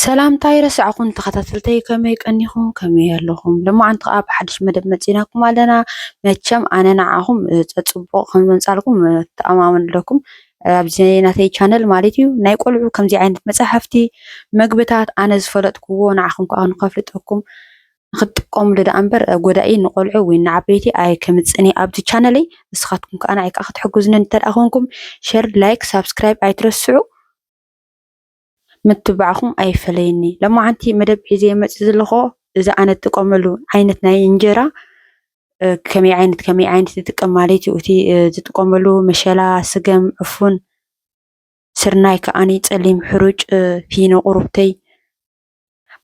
ሰላምታ ኣይረሳዕኹም ተኸታተልተይ፣ ከመይ ቀኒኹም? ከመይ ኣለኹም? ሎማዓንቲ ከኣ ብሓድሽ መደብ መጺናኩም ኣለና። መቸም ኣነ ንዓኹም፣ እ፣ ጸጽቡቕ ከም ዘምጻልኩም፣ እ፣ ተኣማመን ኣለኩም። እ፣ ኣብዚ ናተይ ቻነል ማለት እዩ። ናይ ቆልዑ ከምዚ ዓይነት መጻሕፍቲ፣ መግብታት ኣነ ዝፈለጥክዎ ንዓኹም ከኣ ንኸፍልጠኩም ንኽትጥቀሙሉ ደኣ እምበር፣ እ፣ ጎዳኢ ንቆልዑ ወይ ንዓበይቲ ኣይከምጽእን እየ ኣብዚ ቻነለይ። ንስኻትኩም ከኣ ንዓይ ከኣ ክትሕግዙኒ እንተ ደኣ ኮንኩም ሸር፣ ላይክ፣ ሳብስክራይብ ኣይትረስዑ። ምትብባዕኹም ኣይፈለየኒ። ሎማዓንቲ መደብ ሒዘ መፂእ ዘለኹ እዚ ኣነ እጥቀመሉ ዓይነት ናይ እንጀራ፣ እ፣ ከመይ ዓይነት ከመይ ዓይነት ዝጥቀም ማለት እዩ። እቲ፣ እ፣ ዝጥቀመሉ መሸላ፣ ስገም፣ ዕፉን፣ ስርናይ ከኣኒ፣ ጸሊም ሕሩጭ፣ እ፣ ፊኖ ቁሩብተይ።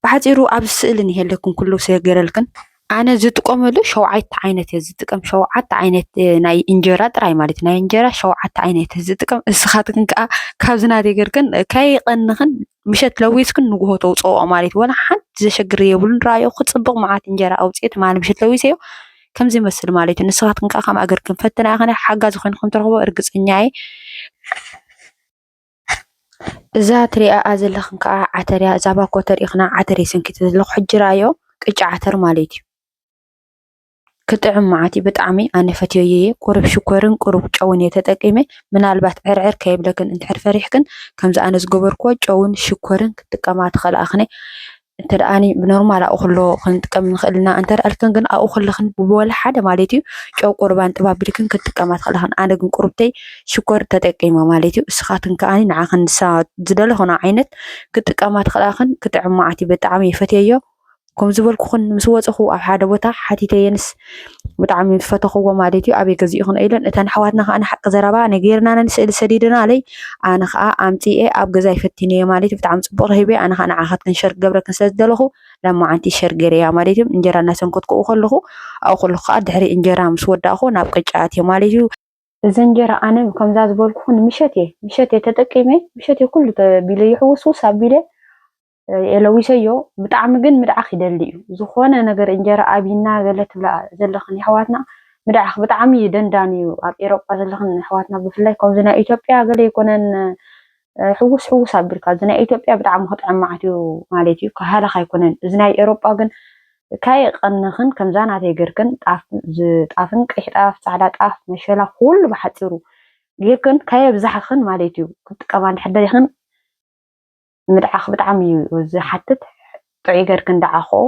ብሓጺሩ ኣብዚ ስእሊ ንሄለክን ኩሉ ሰገረልክን። ኣነ ዝጥቀመሉ ሸውዓተ ዓይነት እየ ዝጥቀም። ሸውዓተ ዓይነት፣ እ፣ ናይ እንጀራ ጥራይ ማለት እዩ። ናይ እንጀራ ሸውዓተ ዓይነት እየ ዝጥቀም። እስኻትክን ከኣ ካብዚ ናተይ ገርክን ከይቐንኽን ምሸት ለዊስክን ንግሆ ተውፅኦ ማለት እዩ። ወላ ሓንቲ ዘሸግር የብሉን። ረኣዮ ክፅብቕ መዓት እንጀራ ኣውፅኤ ትማሊ ምሸት ለዊሰዮ ከምዚ ይመስል ማለት እዩ። ንስኻትክን ከኣ ከምኣ ገርክን ፈትና ኢኽን ሓጋዚ ኮይንኩም ትረኽቦ እርግፀኛ እየ። እዛ ትሪኣኣ ዘለኽን ከኣ ዓተር እያ። እዛ ባኮ ተሪእኽና ዓተር እየ ሰንኪተ ዘለኹ። ሕጂ ረኣዮ ቅጫ ዓተር ማለት እዩ። ክጥዕም መዓት እዩ ብጣዕሚ። ኣነ ፈትየዮ እየ። ቁሩብ ሽኮርን ቁሩብ ጨውን እየ ተጠቂመ። ምናልባት ዕርዕር ከይብለክን እንድሕር ፈሪሕክን ከምዚ ኣነ ዝገበርክዎ ጨውን ሽኮርን ክትጥቀማ ትኽእላ ኢኽን። እንተ ደኣኒ ብኖርማል ኣብኡ ከሎ ክንጥቀም ንኽእል ኢና። እንተ ደኣ ኢልክን ግን ኣብኡ ከለኽን ብወላ ሓደ ማለት እዩ ጨው ቁሩብ ኣንጥብ ኣቢልክን ክትጥቀማ ትኽእላ ኢኽን። ኣነ ግን ቁሩብተይ ሽኮር ተጠቂመ ማለት እዩ። እስኻትክን ከኣኒ ንዓኽን ንሳ ዝደለኽንኦ ዓይነት ክትጥቀማ ትኽእላ ኢኽን። ክጥዕም መዓት እዩ ብጣዕሚ እየ ፈትየዮ። ከም ዝበልኩኽን ምስ ወፀኹ ኣብ ሓደ ቦታ ሓቲተየንስ ብጣዕሚ ዝፈተኽዎ ማለት እዩ። ኣበይ ገዚእኽንኦ ኢለን እተን ኣሕዋትና ከኣ ንሓቂ ዘረባ ነጊርናነን ስእሊ ሰዲደናለይ። ኣነ ከኣ ኣምፂኤ ኣብ ገዛይ ፈቲነዮ ማለት እዩ። ብጣዕሚ ፅቡቕ ረኺበ። ኣነ ከኣ ንዓኻትክን ሸር ክገብረክን ስለ ዝደለኹ ሎማዓንቲ ሸር ገይረያ ማለት እዩ። እንጀራ እናሰንከትኩ ከለኹ ኣብኡ ከለኹ ከኣ ድሕሪ እንጀራ ምስ ወዳእኹ ናብ ቅጫ ኣትየ ማለት እዩ። እዚ እንጀራ ኣነ ከምዛ ዝበልኩኽን ምሸት እየ ምሸት እየ ተጠቂመ ምሸት እየ ኩሉ ተቢለ ይሕውስውስ ኣቢለ የለዊሰዮ። ብጣዕሚ ግን ምድዓኽ ይደሊ እዩ። ዝኾነ ነገር እንጀራ ኣብይና ገለ ትብላ ዘለኽን የሕዋትና ምድዓኽ ብጣዕሚ እዩ ደንዳን እዩ። ኣብ ኤሮጳ ዘለኽን የሕዋትና ብፍላይ ከምዚ ናይ ኢትዮጵያ ገለ ኣይኮነን፣ እ፣ ሕውስ ሕውስ ኣቢልካ። እዚ ናይ ኢትዮጵያ ብጣዕሚ ክጥዕም መዓት እዩ ማለት እዩ። ካህለኽ ኣይኮነን። እዚ ናይ ኤሮጳ ግን ካየቀንኽን ከምዛ ናተይ ገርክን ጣፍ፣ ጣፍን ቀይሕ ጣፍ፣ ጻዕዳ ጣፍ፣ መሸላ ኩሉ ብሓጺሩ ጌርክን ካየብዛሕኽን ማለት እዩ። ክትጥቀማ እንድሕር ደሊኽን ምድዓኽ ብጣዕሚ እዩ ዝሓትት። ጥዑይ ገርክን ደዓኽኦ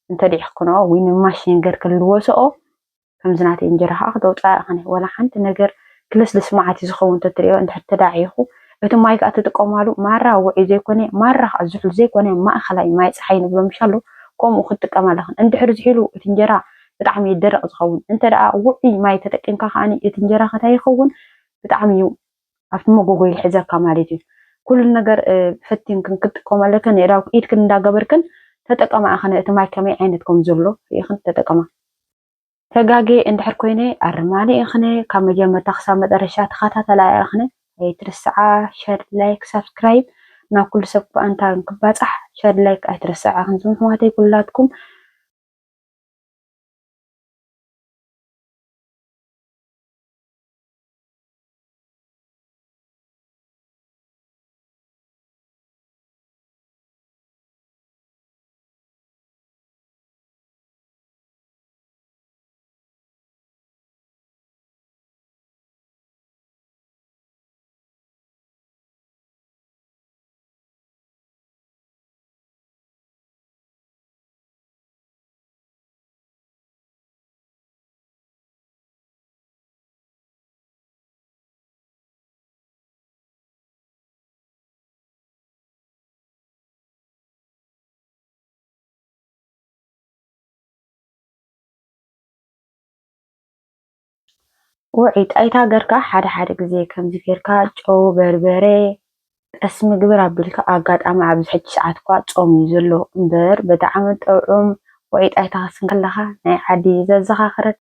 እንተዲዕኽክንኦ ወይ ንማሽን ገርክን ልወስኦ ከምዚ ናተይ እንጀራ ከዓ ክተውፅኣ ኢኽን። ዋላ ሓንቲ ነገር ክልስልስ መዓት እዩ ዝኸውን እንተትሪኦ እንድሕር ተዳዒኹ። እቲ ማይ ከዓ ትጥቀማሉ ማራ ውዑይ ዘይኮነ፣ ማራ ከዓ ዝሑል ዘይኮነ፣ ማእኸላይ ማይ ፀሓይ ንብሎ ምሻሎ ከምኡ ክትጥቀማ ኣለኽን። እንድሕር ዝሒሉ እቲ እንጀራ ብጣዕሚ እዩ ደረቕ ዝኸውን። እንተ ደኣ ውዑይ ማይ ተጠቂምካ ከዓኒ እቲ እንጀራ ከታይ ይኸውን ብጣዕሚ እዩ ኣብቲ መጎጎ ይሕዘካ ማለት እዩ። ኩሉ ነገር፣ እ፣ ፈቲንክን ክትጥቀማ ኣለክን፣ የዳው ኢድክን እንዳገበርክን ተጠቀማ ኢኽን። እቲ ማይ ከመይ ዓይነት ከም ዘሎ ርኢኽን ተጠቀማ። ተጋጌ እንድሕር ኮይነ ኣርማኒ ኢኽን። ካብ መጀመርታ ክሳብ መጠረሻ ተኸታተላ ኢኽን። ኣይትርስዓ፣ ሸር፣ ላይክ፣ ሳብስክራይብ ናብ ኩሉ ሰብ ክበኣንታ ክባጻሕ ሸር፣ ላይክ ኣይትርስዓ ኢኽን። ዝምሕዋተይ ኩላትኩም ውዑይ ጣይታ ገርካ ሓደ ሓደ ግዜ ከምዚ ገርካ ጨው፣ በርበረ፣ ጠስሚ ግብር ኣቢልካ፣ ኣጋጣሚ ኣብዚ ሕጂ ሰዓት እኳ ጾም እዩ ዘሎ እምበር ብጣዕሚ ጥዑም ውዑይ ጣይታ ክትስንክ ከለኻ ናይ ዓዲ ዘዘኻኽረካ።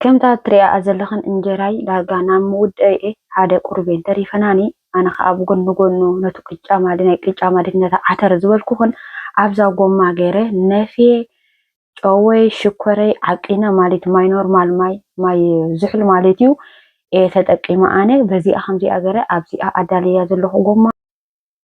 ከምታ ትሪኣ ዘለኽን እንጀራይ ዳርጋ ናብ ምውድኦ እየ፣ ሓደ ቁሩብ እየን ተሪፈናኒ። ኣነ ኸዓ ብጎኒ ጎኑ ነቱ ቅጫ ማለት፣ ናይ ቅጫ ማለት ነታ ዓተር ዝበልኩኽን ኣብዛ ጎማ ገይረ ነፍየ ጨወይ ሽኮረይ ዓቂነ ማለት ማይ ኖርማል ማይ፣ ማይ ዝሑል ማለት እዩ፣ እየ ተጠቂመ ኣነ። በዚኣ ከምዚኣ ገይረ ኣብዚኣ ኣዳልያ ዘለኹ ጎማ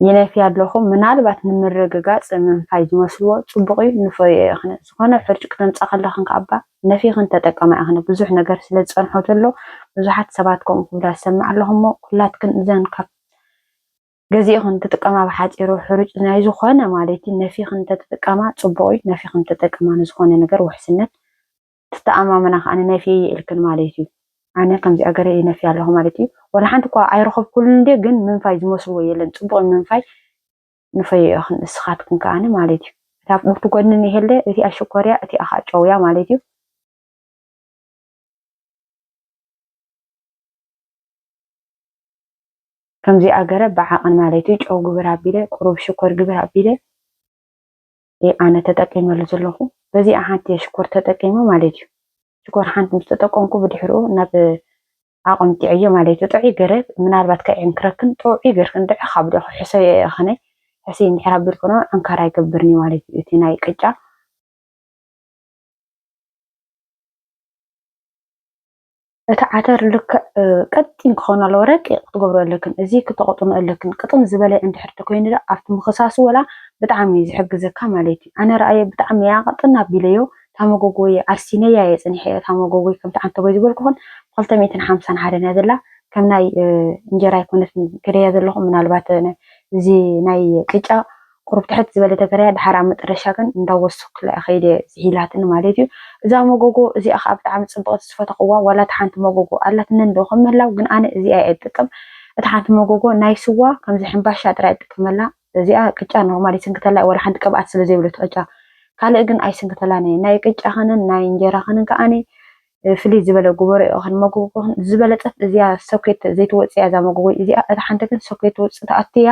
ይነፍያ ኣለኹ። ምናልባት ንምርግጋፅ ምንፋይ ዝመስልዎ ፅቡቕ እዩ፣ ንፈዮ ኢኽነ። ዝኾነ ሕርጭ ክተምፃ ከለኽን ከኣባ ነፊኽን ተጠቀማ ኢኽነ። ብዙሕ ነገር ስለ ዝፀንሖ ዘሎ ብዙሓት ሰባት ከምኡ ክብላ ዝሰምዕ ኣለኹ። እሞ ኩላትክን እዘን ካብ ገዚእኽን ትጥቀማ ብሓፂሩ ሕሩጭ ናይ ዝኾነ ማለት እዩ ነፊኽን እንተተጠቀማ ፅቡቕ እዩ። ነፊኽን ተጠቀማ ንዝኾነ ነገር ውሕስነት ትተኣማመና ከኣ ነፊ ኢልክን ማለት እዩ። ኣነ ከምዚኣ ገረ ይነፊ ኣለኹ ማለት እዩ። ወላ ሓንቲ እኳ ኣይረኸብኩሉን እንዴ፣ ግን ምንፋይ ዝመስልዎ የለን። ጽቡቕ ምንፋይ ንፈዮ ኢኽን ንስኻትክን ከኣነ ማለት እዩ። እታ ብቲ ጎድኒ እኒሄለ እቲኣ ሽኮርያ፣ እቲኣ ኸኣ ጨውያ ማለት እዩ። ከምዚኣ ገረ ብዓቐን ማለት እዩ። ጨው ግብር ኣቢለ፣ ቁሩብ ሽኮር ግብር ኣቢለ፣ እየ ኣነ ተጠቂመሉ ዘለኹ። በዚኣ ሓንቲ እየ ሽኮር ተጠቂመ ማለት እዩ። ሽኮር ሓንቲ ምስ ተጠቀምኩ ብድሕሪኡ ናብ ዓቐን ጥዕዮ ማለት እዩ። ጥዑይ ገረ ምናልባት ከዕንክረክን ጥዑይ ገርክን ድዕ ካብ ዶ ሕሰዮ እየ ኸነ ሕሰይ እንድሕር ኣቢልክኖ ዕንካር ኣይገብርኒ ማለት እዩ። እቲ ናይ ቅጫ እቲ ዓተር ልክዕ፣ እ፣ ቀጢን ክኸውን ኣለዎ፣ ረቂቕ ክትገብሮ ኣለክን። እዚ ክተቕጥኖ ኣለክን። ቅጥን ዝበለ እንድሕር ተኮይኑ ዶ ኣብቲ ምኽሳሱ ወላ ብጣዕሚ እዩ ዝሕግዘካ ማለት እዩ። ኣነ ረኣየ ብጣዕሚ እያ ቅጥን ኣቢለዮ። እታ መጎጎ እየ ኣርሲነያ እየ ጸኒሐ እየ። እታ መጎጎ ከምቲ ዓንተቦይ ዝበልኩኽን ብኽልተ ሚእትን ሓምሳን ሓደን እያ ዘላ። ከም ናይ፣ እ፣ እንጀራ ኣይኮነትን ገደያ ዘለኹ። ምናልባት፣ እ፣ እዚ ናይ ቅጫ ቁሩብ ትሕት ዝበለ ተገርያ፣ ድሓር ኣብ መጠረሻ ግን እንዳወሰኹላ እየ ከይደ ዝሒላትኒ ማለት እዩ። እዛ መጎጎ እዚኣ ከዓ ብጣዕሚ ጽብቕቲ ዝፈተኽዋ፣ ዋላ እታ ሓንቲ መጎጎ ኣላትኒ እንዶ ከም ምህላው፣ ግን ኣነ እዚኣ እየ እጥቀም። እታ ሓንቲ መጎጎ ናይ ስዋ ከምዚ ሕምባሻ ጥራይ እጥቀመላ። እዚኣ ቅጫ ኖርማል ይስንክተላ፣ ዋላ ሓንቲ ቅብኣት ስለ ዘይብለቱ ቅጫ። ካልእ ግን ኣይስንክተላን እየ። ናይ ቅጫ ኸነን ናይ እንጀራ ኸነን ከኣኒ፣ እ፣ ፍልይ ዝበለ ግበሮ እዩ። ኸን መጎጎ ኸን ዝበለጸት እዚኣ ሶኬት ዘይትወጽእ እያ እዛ መጎጎ እዚኣ። እታ ሓንቲ ግን ሶኬት ትወጽእ ትኣቱ እያ።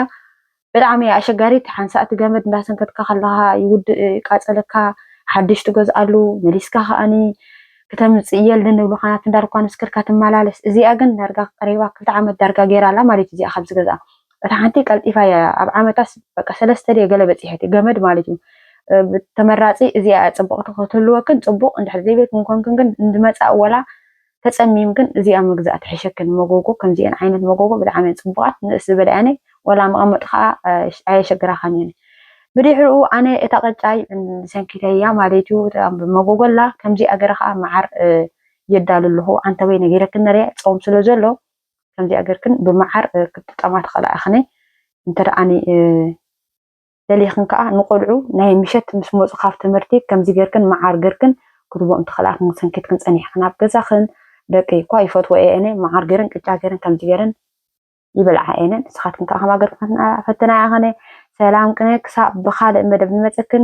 ብጣዕሚ እያ ኣሸጋሪት። ሓንሳእ እቲ ገመድ እንዳሰንከትካ ከለኻ ይውድእ፣ ይቃጸለካ፣ ሓድሽ ትገዝኣሉ፣ መሊስካ ከኣኒ ክተምጽእ የልን ንብሉኻ፣ ናብቲ እንዳርኳ ንስክርካ ትመላለስ። እዚኣ ግን ዳርጋ ቀሪባ ክልተ ዓመት ዳርጋ ገይራ ኣላ ማለት እዩ፣ እዚኣ ካብ ዝገዝኣ። እታ ሓንቲ ቀልጢፋ እያ፣ ኣብ ዓመታስ በቃ ሰለስተ ድየ ገለ በጺሐት እየ፣ ገመድ ማለት እዩ። እ፣ ተመራጺ እዚኣ እያ ጽቡቕቲ ክትህልወክን፣ ጽቡቕ እንድሕር ዘይብልክን ኮንክን ግን እንድመጻእ ወላ ተጸሚምክን እዚኣ ምግዛእ ትሕሸክን። መጎጎ ከምዚአን ዓይነት መጎጎ ብጣዕሚ እየን ጽቡቓት፣ ንእስ ዝበለ ኣነ ወላ መቐመጢ ኸኣ፣ እ፣ ኣየሸግራኻን እየን። ብድሕሪኡ ኣነ እታ ቅጫይ ሰንኪተያ ማለት እዩ። እታ መጎጎ ኣላ፣ ከምዚኣ ገረ ኸኣ መዓር፣ እ፣ የዳሉ ኣለኹ። ዓንተቦይ ነጊረክን ነረ ጾም ስለ ዘሎ ከምዚኣ ገርክን ብመዓር፣ እ፣ ክትጥቀማ ትኽእላ ኢኽን። እንተ ደኣ ኣነ፣ እ፣ ደሊኽን ከኣ ንቆልዑ ናይ ምሸት ምስ መጹ ካብ ትምህርቲ ከምዚ ገርክን መዓር ገርክን ክትቦኦም ትኽእላ ኢኽን። ሰንኪትክን ጸኒሕክን ኣብ ገዛኽን ደቂ እኳ ይፈትዎ እየ ኣነ መዓር ገረን ቅጫ ገረን ከምዚ ገረን ይበልዓ እየን። ንስኻትክን ከኣ ከማይ ገርክን ፈትና ኢኽን። ሰላም ቅነ ክሳብ ብኻልእ መደብ ንመጸክን።